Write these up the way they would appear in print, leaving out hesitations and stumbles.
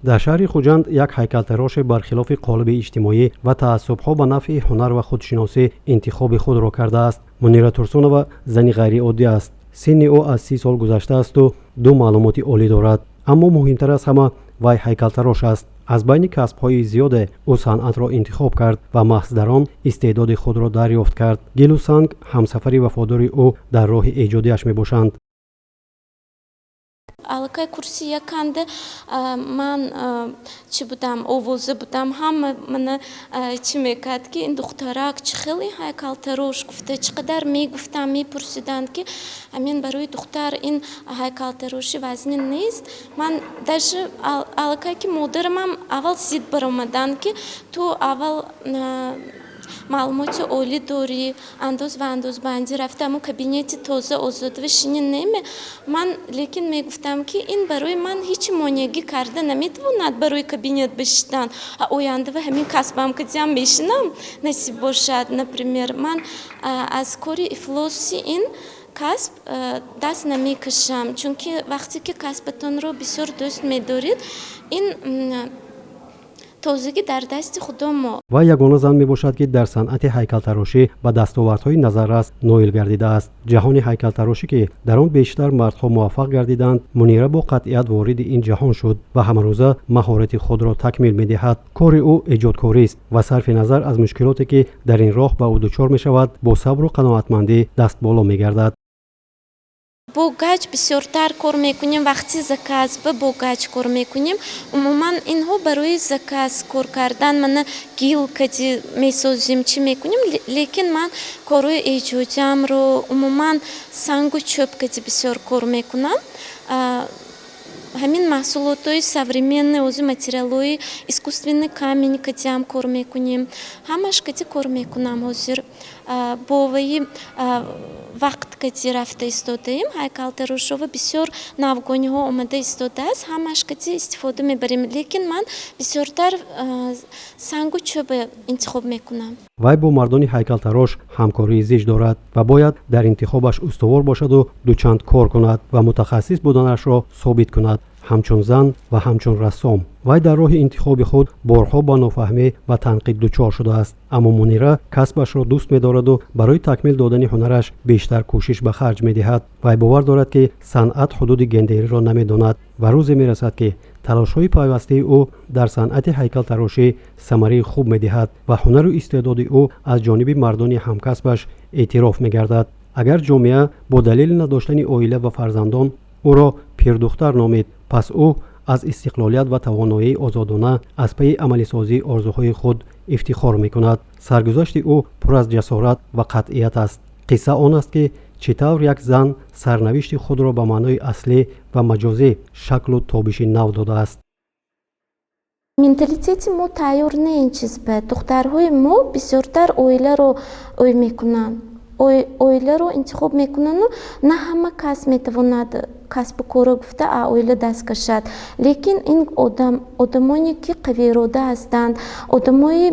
Дар шаҳри Хуҷанд як ҳайкалтароше бархилофи қолиби иҷтимоӣ ва таассубҳо ба нафъи ҳунар ва худшиносӣ интихоби худро кардааст. Мунира Турсунова зани ғайриоддӣ аст. Синни ӯ аз 30 сол гузаштаасту ду маълумоти олӣ дорад, аммо муҳимтар аз ҳама, вай ҳайкалтарош аст. Аз байни касбҳои зиёде ӯ санъатро интихоб кард ва маҳз дар он истеъдоди худро дарёфт кард. Гилу санг ҳамсафари вафодори ӯ дар роҳи эҷодиаш мебошанд. Аллакай курси яканда ман чӣ будам, овоза будам. Ҳама мана чӣ мекард, ки ин духтарак чӣ хел ин ҳайкалтарош гуфта, чӣ қадар мегуфтам, мепурсиданд, ки ҳамин барои духтар ин ҳайкалтарошӣ вазнин нест. Ман даже аллакай ки модарамам аввал зид баромаданд, ки ту аввал маълумоти олӣ дорӣ, андоз ва андозбандӣ рафта, ҳамун кабинети тоза озодава шинӣ неме. Ман лекин мегуфтам, ки ин барои ман ҳеҷ монеагӣ карда наметавонад барои кабинет бишидан. Ояндава ҳамин касбам кадиам мешинам, насиб бошад. Например, ман аз кори ифлоси ин касб даст намекашам, чунки вақте ки касбатонро бисёр дӯст медоред, ин тозагӣ дар дасти худомо. Вай ягона зан мебошад, ки дар санъати ҳайкалтарошӣ ба дастовардҳои назаррас ноил гардидааст. Ҷаҳони ҳайкалтарошӣ, ки дар он бештар мардҳо муваффақ гардиданд, Мунира бо қатъият вориди ин ҷаҳон шуд ва ҳамарӯза маҳорати худро такмил медиҳад. Кори ӯ эҷодкорист ва сарфи назар аз мушкилоте, ки дар ин роҳ ба ӯ дучор мешавад, бо сабру қаноатмандӣ дастболо мегардад. Бо гач бисёртар кор мекунем. Вақти заказ ба бо гач кор мекунем. Умуман, инҳо барои заказ кор кардан, мана гил кади месозем, чӣ мекунем. Лекин ман корҳои эҷодиамро умуман сангу чӯб кади бисёр кор мекунам. Ҳамин маҳсулотҳои современный, ҳозир материалҳои искусственный камень кадиам кор мекунем, ҳамаш кади кор мекунам. Ҳозир бо ваи вақт кади рафта истодаем. Ҳайкалтарошова бисёр навгониҳо омада истодааст, ҳамаш кади истифода мебарем, лекин ман бисёртар сангу чӯба интихоб мекунам. Вай бо мардони ҳайкалтарош ҳамкории зич дорад ва бояд дар интихобаш устувор бошаду дучанд кор кунад ва мутахассис буданашро собит кунад, ҳамчун зан ва ҳамчун рассом. Вай дар роҳи интихоби худ борҳо ба нофаҳмӣ ва танқид дучор шудааст, аммо Мунира касбашро дӯст медораду барои такмил додани ҳунараш бештар кӯшиш ба харҷ медиҳад. Вай бовар дорад, ки санъат ҳудуди гендериро намедонад ва рӯзе мерасад, ки талошҳои пайвастаи ӯ дар санъати ҳайкалтарошӣ самараи хуб медиҳад ва ҳунару истеъдоди ӯ аз ҷониби мардони ҳамкасбаш эътироф мегардад. Агар ҷомеа бо далели надоштани оила ва фарзандон ӯро пирдухтар номид, пас ӯ аз истиқлолият ва тавоноии озодона аз пайи амалисозии орзуҳои худ ифтихор мекунад. Саргузашти ӯ пур аз ҷасорат ва қатъият аст. Қисса он аст, ки чӣ тавр як зан сарнавишти худро ба маънои аслӣ ва маҷозӣ шаклу тобиши нав додааст. Менталитети мо тайёр не ин чиз ба. Духтарҳои мо бисёртар оиларо ой мекунанд, оиларо интихоб мекунану на ҳама кас метавонад касбу корро гуфта оила даст кашад. Лекин ин одамоне ки қавиирода ҳастанд, одамои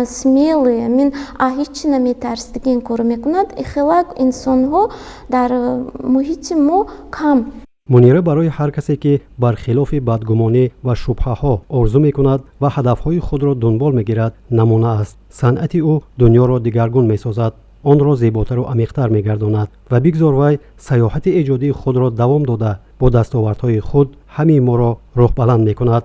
смелый, амин ҳеҷ наметарсидаги ин корро мекунад. Хелак инсонҳо дар муҳити мо кам. Мунира барои ҳар касе, ки бар хилофи бадгумонӣ ва шубҳаҳо орзу мекунад ва ҳадафҳои худро дунбол мегирад, намуна аст. Санъати ӯ дунёро дигаргун месозад, онро зеботару амиқтар мегардонад ва бигзор вай саёҳати эҷодии худро давом дода, бо дастовардҳои худ ҳамаи моро рӯҳбаланд мекунад.